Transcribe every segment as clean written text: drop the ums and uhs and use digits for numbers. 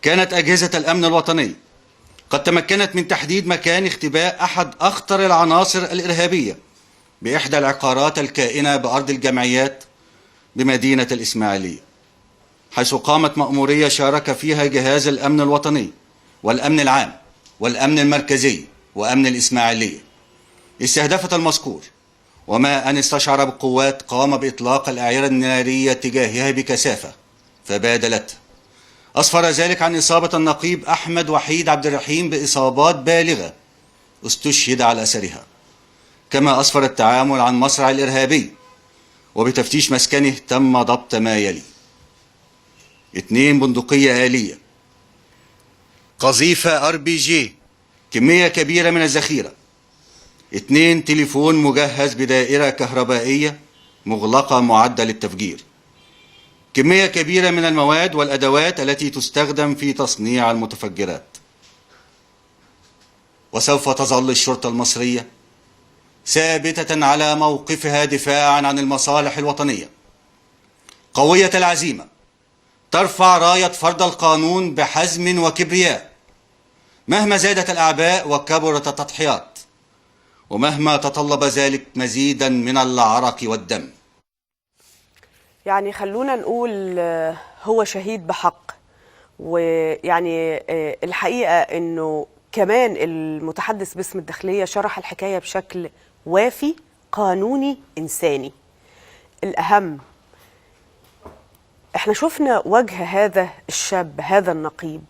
كانت أجهزة الأمن الوطني قد تمكنت من تحديد مكان اختباء أحد أخطر العناصر الإرهابية بإحدى العقارات الكائنة بأرض الجمعيات بمدينة الإسماعيلية، حيث قامت مأمورية شارك فيها جهاز الأمن الوطني والأمن العام والأمن المركزي وأمن الإسماعيلية. استهدفت المذكور، وما أن استشعر بالقوات قام بإطلاق الأعيرة النارية تجاهها بكثافة فبادلته. أسفر ذلك عن إصابة النقيب أحمد وحيد عبد الرحيم بإصابات بالغة استشهد على أثرها، كما أسفر التعامل عن مصرع الإرهابي، وبتفتيش مسكنه تم ضبط ما يلي: 2 بندقية آلية، قذيفة RPG، كمية كبيرة من الذخيرة، 2 تليفون مجهز بدائرة كهربائية مغلقة معدة للتفجير، كمية كبيرة من المواد والأدوات التي تستخدم في تصنيع المتفجرات. وسوف تظل الشرطة المصرية ثابتة على موقفها دفاعا عن المصالح الوطنية، قوية العزيمة، ترفع راية فرض القانون بحزم وكبرياء مهما زادت الأعباء وكبرت التضحيات، ومهما تطلب ذلك مزيدا من العرق والدم. يعني خلونا نقول هو شهيد بحق. ويعني الحقيقة أنه كمان المتحدث باسم الداخلية شرح الحكاية بشكل وافي قانوني إنساني. الأهم احنا شفنا وجه هذا الشاب، هذا النقيب.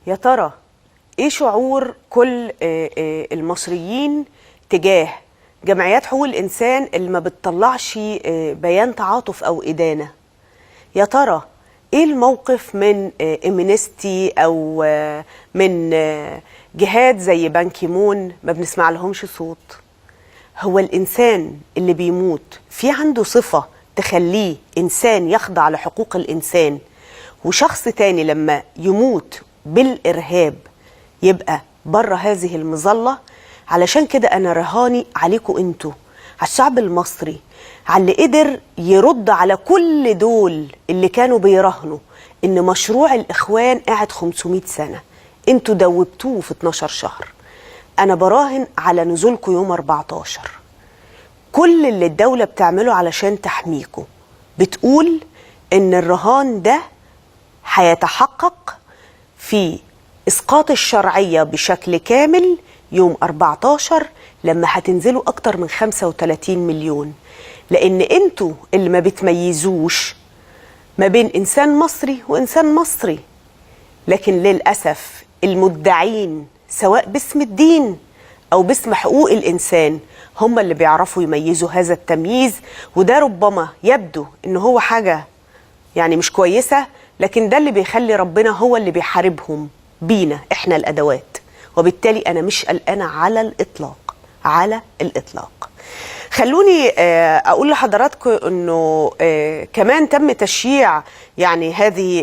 يا ترى ايه شعور كل المصريين تجاه جمعيات حقوق الإنسان اللي ما بتطلعش بيان تعاطف أو إدانة؟ يا ترى ايه الموقف من امنستي او من جهات زي بان كيمون ما بنسمع لهمش صوت؟ هو الإنسان اللي بيموت في عنده صفة تخليه إنسان يخضع لحقوق الإنسان، وشخص تاني لما يموت بالإرهاب يبقى بره هذه المظلة؟ علشان كده أنا رهاني عليكم أنتوا، على الشعب المصري، على اللي قدر يرد على كل دول اللي كانوا بيراهنوا إن مشروع الإخوان قاعد 500 سنة، أنتوا دوبتوه في 12 شهر. أنا براهن على نزولكم يوم 14. كل اللي الدولة بتعمله علشان تحميكم بتقول إن الرهان ده هيتحقق في إسقاط الشرعية بشكل كامل يوم 14 لما هتنزلوا أكتر من 35 مليون، لأن أنتوا اللي ما بتميزوش ما بين إنسان مصري وإنسان مصري. لكن للأسف المدعين سواء باسم الدين أو باسم حقوق الإنسان هم اللي بيعرفوا يميزوا هذا التمييز، وده ربما يبدو إن هو حاجة يعني مش كويسة، لكن ده اللي بيخلي ربنا هو اللي بيحاربهم بينا إحنا الأدوات. وبالتالي أنا مش قلقانة على الإطلاق، على الإطلاق. خلوني أقول لحضراتكم أنه كمان تم تشييع يعني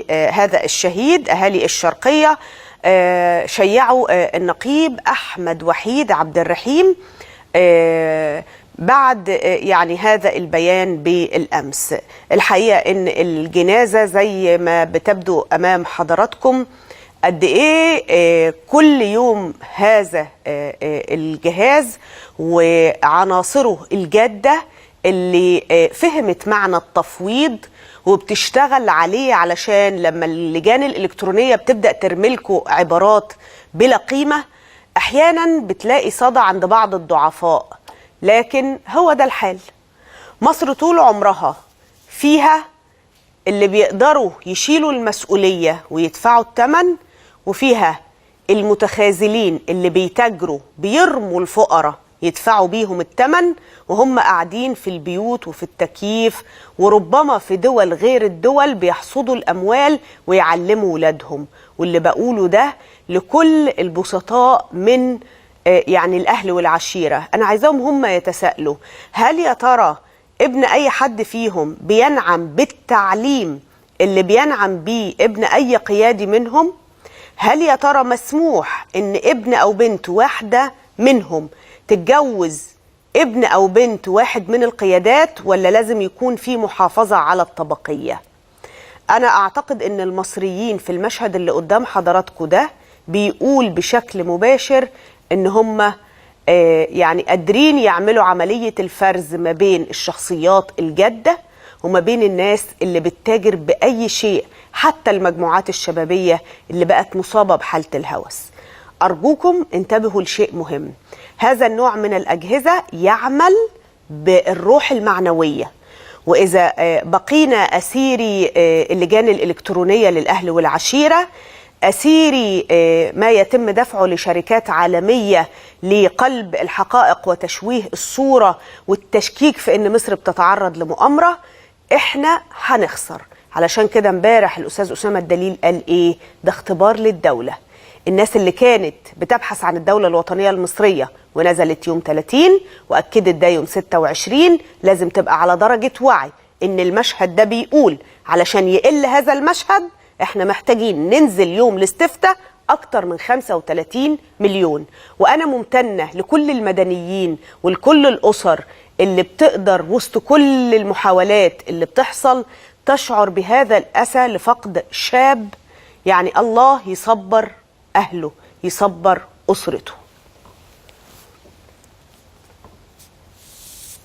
هذا الشهيد. أهالي الشرقية شيعوا النقيب أحمد وحيد عبد الرحيم بعد يعني هذا البيان بالأمس. الحقيقة أن الجنازة زي ما بتبدو أمام حضراتكم قد إيه كل يوم هذا الجهاز وعناصره الجادة اللي فهمت معنى التفويض وبتشتغل عليه، علشان لما اللجان الإلكترونية بتبدأ ترملكوا عبارات بلا قيمة أحيانا بتلاقي صدى عند بعض الضعفاء، لكن هو ده الحال. مصر طول عمرها فيها اللي بيقدروا يشيلوا المسؤولية ويدفعوا الثمن، وفيها المتخاذلين اللي بيتاجروا بيرموا الفقراء يدفعوا بيهم الثمن وهم قاعدين في البيوت وفي التكييف، وربما في دول غير الدول بيحصدوا الأموال ويعلموا ولادهم. واللي بقوله ده لكل البسطاء من يعني الأهل والعشيرة، أنا عايزاهم هم يتساءلوا هل يا ترى ابن أي حد فيهم بينعم بالتعليم اللي بينعم بيه ابن أي قيادي منهم؟ هل يا ترى مسموح إن ابن أو بنت واحدة منهم تتجوز ابن أو بنت واحد من القيادات، ولا لازم يكون في محافظة على الطبقية؟ أنا أعتقد أن المصريين في المشهد اللي قدام حضراتكم ده بيقول بشكل مباشر أن هم يعني قادرين يعملوا عملية الفرز ما بين الشخصيات الجادة وما بين الناس اللي بتتاجر بأي شيء، حتى المجموعات الشبابية اللي بقت مصابة بحالة الهوس. أرجوكم انتبهوا لشيء مهم، هذا النوع من الأجهزة يعمل بالروح المعنوية، وإذا بقينا أسيري اللجان الإلكترونية للأهل والعشيرة، أسيري ما يتم دفعه لشركات عالمية لقلب الحقائق وتشويه الصورة والتشكيك في أن مصر بتتعرض لمؤامرة، إحنا هنخسر. علشان كده امبارح الأستاذ أسامة الدليل قال إيه؟ ده اختبار للدولة. الناس اللي كانت بتبحث عن الدولة الوطنية المصرية ونزلت يوم 30 وأكدت ده يوم 26، لازم تبقى على درجة وعي إن المشهد ده بيقول علشان يقل هذا المشهد احنا محتاجين ننزل يوم الاستفتاء أكتر من 35 مليون. وأنا ممتنة لكل المدنيين ولكل الأسر اللي بتقدر وسط كل المحاولات اللي بتحصل تشعر بهذا الأسى لفقد شاب، يعني الله يصبر أهله، يصبر أسرته.